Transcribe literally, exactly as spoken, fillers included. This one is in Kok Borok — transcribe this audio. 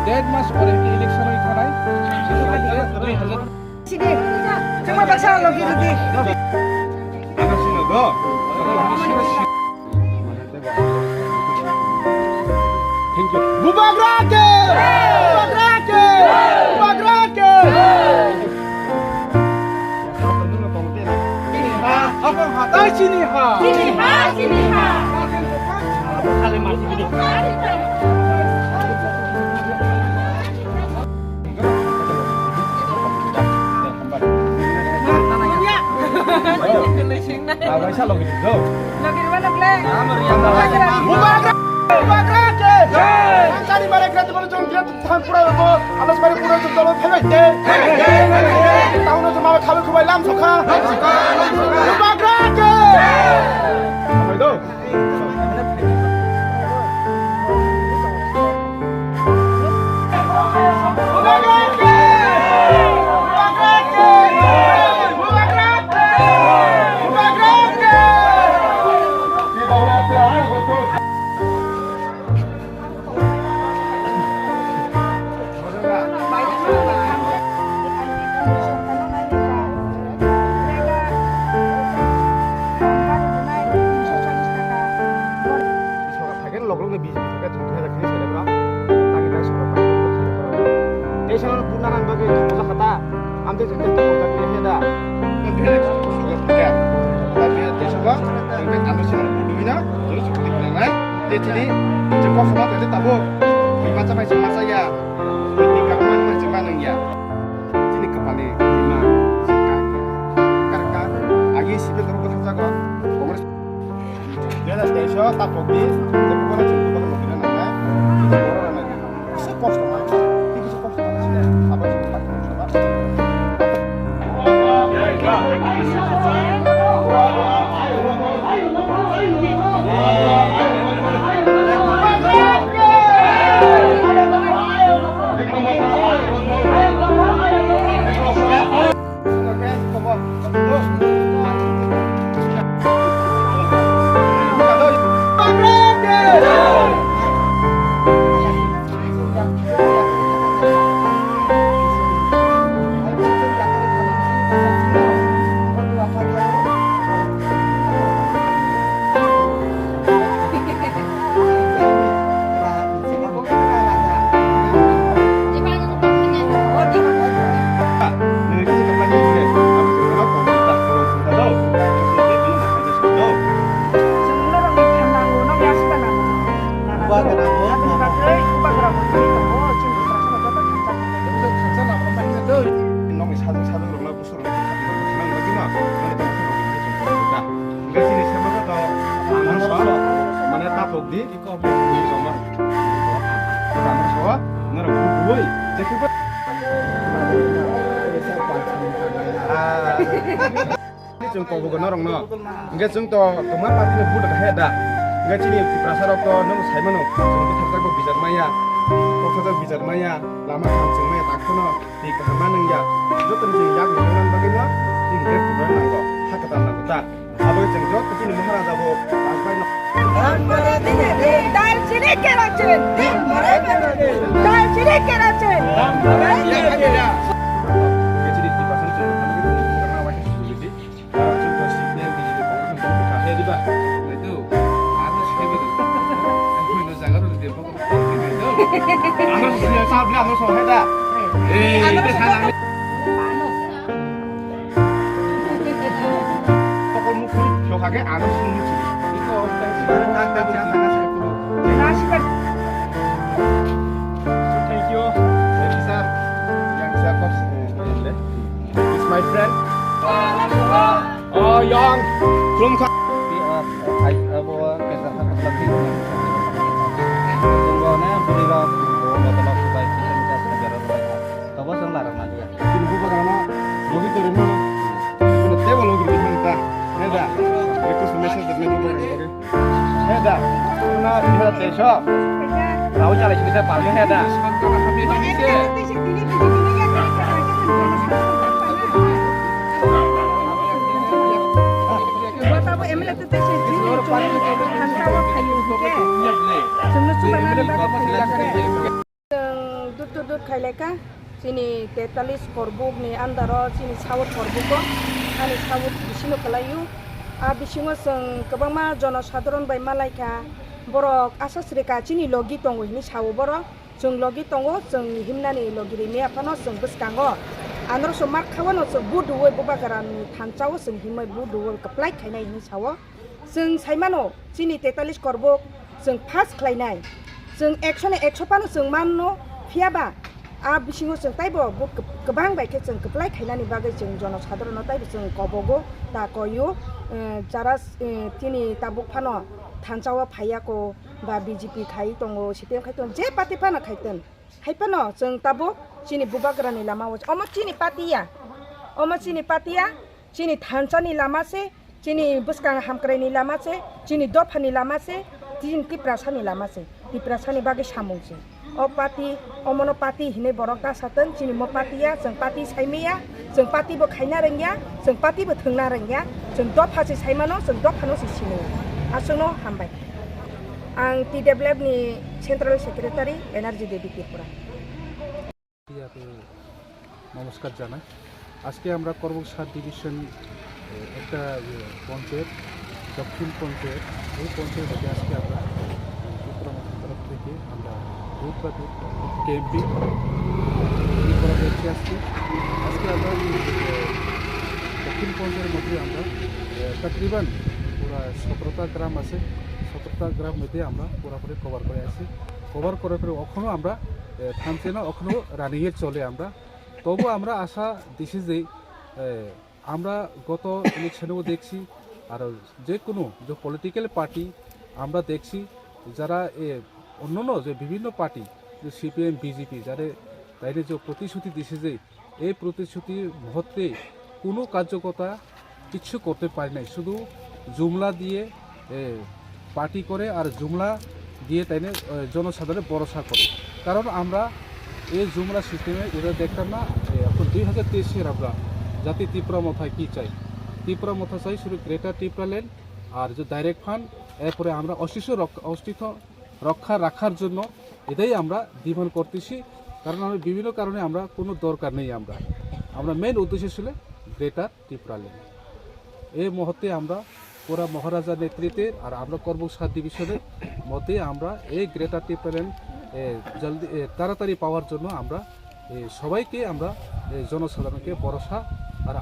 Dead mas pore election oi thanai. Sini, cuma baksa logi logi. Thank you. Bubagra ke! Bubagra ke! Bubagra ke! Chini ha, chini ha. Chini ha, chini ha. Bubagra! Bubagra ke! Jai! Jai! Jai! Jai! Jai! Jai! Than pura bo, anas mari pura jung dolo phai bai de. Taun no juma khabai khubai lam sokha. Bubagra ke. Khabai do. Bubagra ke. Bubagra ke. Bubagra ke. Lok lok ni B J P thangkhe thwng thwng thwng thwng thwng. Tei sano bunaran bagwi thangkha ta. Amtwi thwng thwng thwng thwng thwng da. Tei sabo thwng thwng ano sino budu hino. Tei chini je kok sama tei tabo. Bima cha pai cha ma cha ya. Bini kaham ma cha ma nang ya. Chini kapal ni bima. Karka. Agi sibil tabo thangjago. Congress. Dui hajar teis o tapok di, tei bono chwng bubagra no tini nangnai, tini borok rwnai di. Kisa kosto nai, tini kisa kosto nai, abo chwng tak chwng chwng. Nokni sajwk sajwk rokno busurok thangna bagwi no, nai tongthok rok hinwi chwng tongthok da. Hwnkhe chini sema khe to ano so, mane tapok di. Chwng kobugo norokno. Hwnkhe chwng to kwma party no vote rwkha da. Hwnkhe chini Tiprasa rok to nwng sai mano, chwng bwthakjak bo bijak maya, kokthaijak bijak maya, lama kaham chwng maya, tak phano twi kaham ma nung ya. Joto ni chwng yak nang bagwi no chini bag kubra nango, ha kwtal nango ta. Abo chwng joto chini Maharaja bo Rajbai no. Dalchini kerochin. Dalchini kerochin. Chini Tiprasa chwng thangwi chwng rwna waisa sujudi. Chwng to C P M B J P Congress ni vote kahya diba. Naitu. Ano saibo de. Ang koi no jaga ro de. Ano saibo sa bla ano so heda. Eh, ite sana. Tokol mukhui phiyok kha khe ano sini muchidi. Thank you. Thank you, sir. Yang sir, kok sini. It's my friend. Oh, yang. Khulum kha. Abo kesa kha kha. Tunggu ne, buri rok, botol rok, subai, kita minta sekarang. Tabo seng larang lagi ya. Tini bubagrano logi torima. Tebo logi. Raul jalai sini saya paling hebat. Chwng dut dut dut khaileka chini tetalis korbuk ni under o chini south korbuk o ani south bisino kwlaio. A bisingo chwng kwbangma jono sadharon bai malaikha, borok asa srika chini logi tongo hinwi sao borok. Chwng logi tongo, chwng himnani logi rimya phano chwng bwskango. Anoro so mar khawano chwng bu duwoi bubagrani thansa o chwng himwi bu duwoi kwplai khainai hinwi sao. Chwng saimano chini tetalis korbuk chwng pass khlainai. Chwng ekso ni ekso phano chwng manno, phiyaba a bisingo chwng taibo bu kwb-, kwbang bai khe chwng kwplai khainani bagwi chwng jono sadharono taibo chwng kobogo ta koyo, eh, jara, eh, chini tabuk phano thansa o phaiya ko ba B J P khai tongo, C P M khai tongo, je party phano khai ton. Hai phano chwng tabuk chini bubagrani lama o, omo chini party ya, omo chini party ya, chini thansa ni lama se, chini bwskang hamkrai ni lama se, chini dopha ni lama se, chini Tiprasa ni lama se, Tiprasa ni bagwi samung se. O party, omono party hinwi borok ta satun, chini mo party ya, chwng party saimaya, chwng party bo khaina rwngya, chwng party bo thwngna rwngya, chwng dopha se saimano, chwng dopha no se sini. Aswkno hambai. Ang T W F ni Central Secretary, Energy Devi Tripura. ইয়াতে নমস্কার জানাই। আজকে আমরা করবুক সাত ডিভিশন, এ, একটা, এ, পঞ্চায়েত, দক্ষিণ পঞ্চায়েত, এই পঞ্চায়েত থেকে আজকে আমরা, এ, ত্রিপুরা মথা তরফ থেকে আমরা দূর বা দূর ক্যাম্পিং করা হচ্ছে আজকে। আজকে আমরা, এ, দক্ষিণ পঞ্চায়েতের মধ্যে আমরা, এ, তাকরিবান পুরা সতেরোটা গ্রাম আছে, সতেরোটা গ্রাম মধ্যে আমরা পুরাপুরি কভার করে আছি। কভার করার পরে এখনও আমরা, এ, থামছে না, এখনও রানিংয়ে চলে আমরা। তবু আমরা আশা দিছি যে, এ, আমরা গত ইলেকশনেও দেখছি, আর যে কোনো যে পলিটিক্যাল পার্টি আমরা দেখছি, যারা, এ, অন্যান্য যে বিভিন্ন পার্টি, যে C P M, B J P, যারা তাইরে যে প্রতিশ্রুতি দিছে যে এই প্রতিশ্রুতির মুহূর্তে কোনো কার্যকর্তা কিচ্ছু করতে পারে নাই, শুধু জুমলা দিয়ে, এ, পার্টি করে আর জুমলা দিয়ে তাইনে, এ, জনসাধারণের ভরসা করে। কারণ আমরা এই জুমলা সিস্টেমে ওদের দেখতাম না। এ, এখন দুই হাজার তেইশের আমরা জাতি ত্রিপুরা মথায় কী চাই? ত্রিপুরা মথা চাই শুধু গ্রেটার টিপ্রাল্যান্ড আর যে ডাইরেক্ট ফান্ড, এরপরে আমরা অস্তিত্ব রক্ষা, অস্তিত্ব রক্ষা রাখার জন্য এটাই আমরা ডিমান্ড করতেছি। কারণ আমরা বিভিন্ন কারণে আমরা কোনো দরকার নেই, আমরা, আমরা মেইন উদ্দেশ্য ছিল গ্রেটার টিপ্রাল্যান্ড। এই মুহূর্তে আমরা পুরা মহারাজার নেতৃত্বে আর আমরা করবুক সাত ডিভিশনের মধ্যে আমরা এই গ্রেটার টিপ্রাল্যান্ড, এ, জলদি, এ, তাড়াতাড়ি পাওয়ার জন্য আমরা, এ, সবাইকে আমরা, এ, জনসাধারণকে ভরসা আর